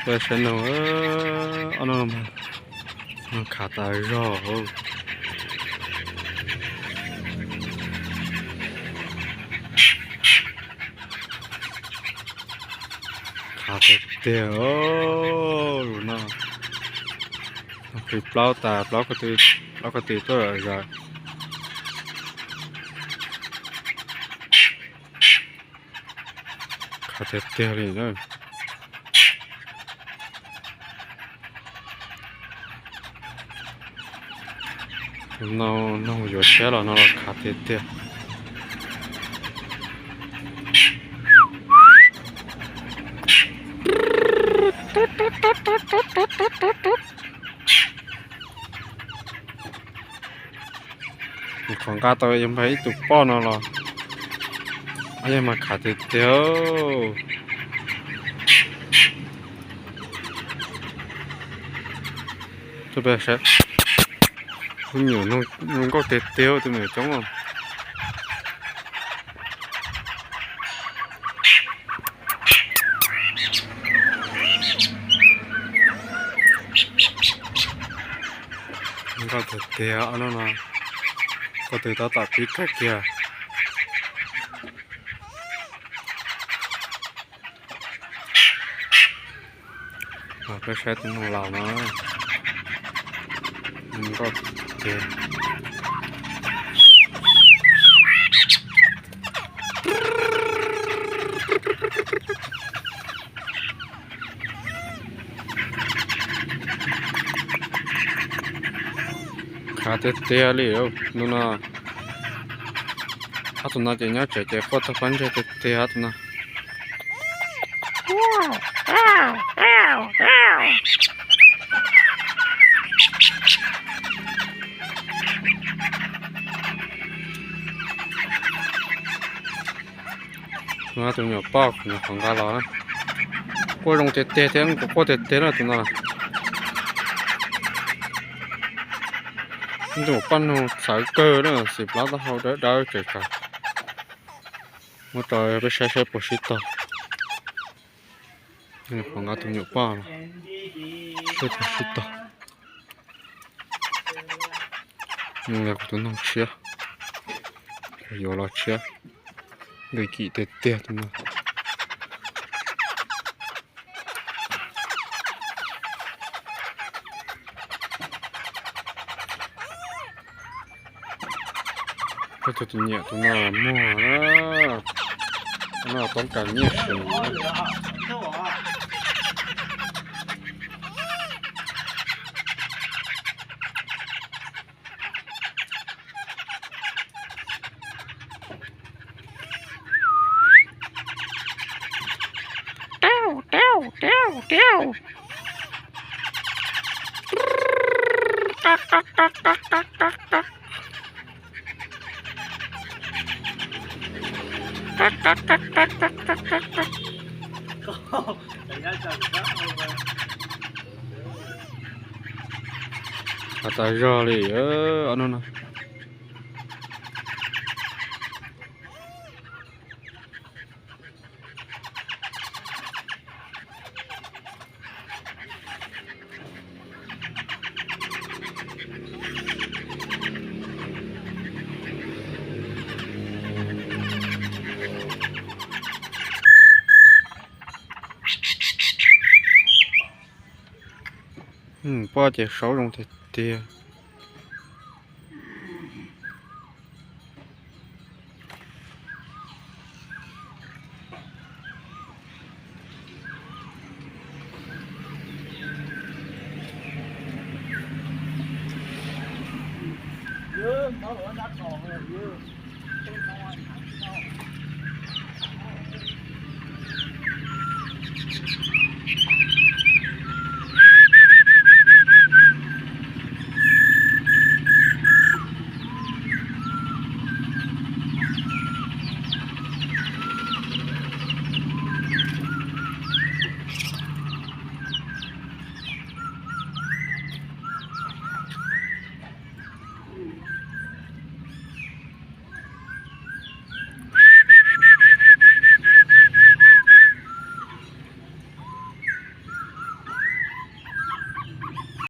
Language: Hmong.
Peb saib no, ob no khav tas zog. Khav tiag tiag os, lus no. Qis plaub tas, plaub ko tw, plaub ko tw tuaj zom zaws. Khav tiag tiag li na. No, noog yuav tshiab los no los khav tiag tiag. Nyuam qhuav nqa tau ib npag ib tug poj no los, yog mas khav tiag tiag. Tus me nyuam zoo nkauj tiag tiag, tus me nyuam coob. Zoo nkauj tiag tiag, ob no no, ko tw tab tom pib kawg kiag. Peb saib tus noog laus no, zoo nkauj tiag. Khav tiag tiag li tus no. Ob tug no ces nyob tsev ces quaj tag pob ntseg tiag tiag ob tug no. Tus no tus nyuam poj kuv nyuam qhuav nqa los, quaj zoo tiag tiag thiab kuv quaj tiag tiag na tus no. Tus poj noog txawv kawg na, xim plaub taub hau dawb dawb tseem tsawv. Muab rau peb saib saib puas sib tog. Nyuam qhuav nqa tus nyuam poj los, saib puas sib tog. Yog kuv tus noog tshiab, kuv yuav los tshiab, lwm kim tiag tiag tus no. Koj tus tus nyiam tus no muag na, no toob kas nyiaj sim. Khav tas zog li, ob no no. Poj ces saub zoo tiag tiag.